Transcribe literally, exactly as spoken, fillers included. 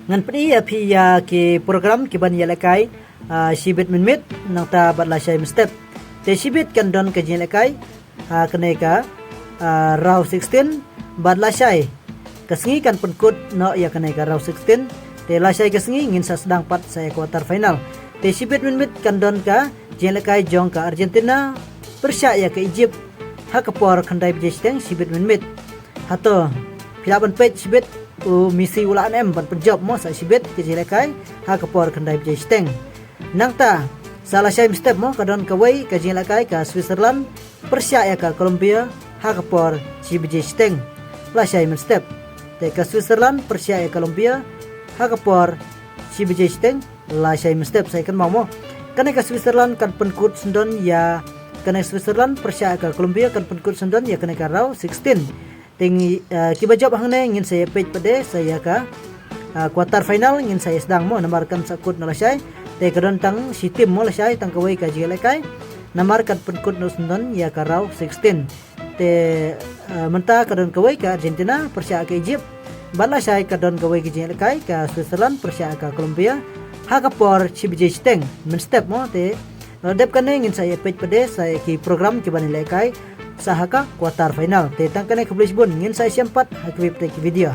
Ngan pyni ïa phi ïa ki program ki ban ïalehkai, ah, shibit mynmiet, nangta bad lashai mynstep. Te shibit kan don ka jingïalehkai, ah, kane ka, ah, round sixteen, bad lashai ka sngi kan pynkut noh ïa kane ka round sixteen. Te lashai ka sngi ngin sa sdang pat sa ïa quarter final. Te shibit mynmiet kan don ka jingïalehkai jong ka Argentina pyrshah ïa ka Egypt ha ka por khyndai baje shiteng shibit mynmiet. Hato phi lah ban peit shibit, u Messi u la an em ban pynjop mo sa shibit ka jingïalehkai ha ka por khyndai baje shiteng. Nangta sa lashai mynstep mo ka don kawei ka jingïalehkai, ka Switzerland pyrshah ïa ka Colombia ha ka por shi baje shiteng, lashai mynstep. Te ka Switzerland pyrshah ïa ka Colombia ha ka por shi baje shiteng, lashai mynstep, sa ïa kynmaw mo. Kane ka Switzerland kan pynkut syndon ïa, kane Switzerland pyrshah ïa ka Colombia kan pynkut syndon ïa kane ka round sixteen. Te ngi, ah, kiba jop hangne ngin sa ïa peit pat de sa ïa ka, ah, quarter final ngin sa ïa sdang mo, namar kan sa kut noh lashai. Te ka don tang shi team mo lashai, tang kawei ka jingïalehkai, namar kan pynkut noh syndon ïa ka round sixteen. Te, ah, mynta ka don kawei ka Argentina pyrshah ka Egypt, bad lashai ka don kawei ka jingïalehkai, ka Switzerland pyrshah ka Colombia ha ka por shi baje shiteng mynstep mo. Te la dep kane ngin sa ïa peit pat de sa ïa ki program ki ban ïalehkai sa ha ka quarter final. Te tang kane, khublei shibun, ngin sa ïashem pat ha kawei pat ki video.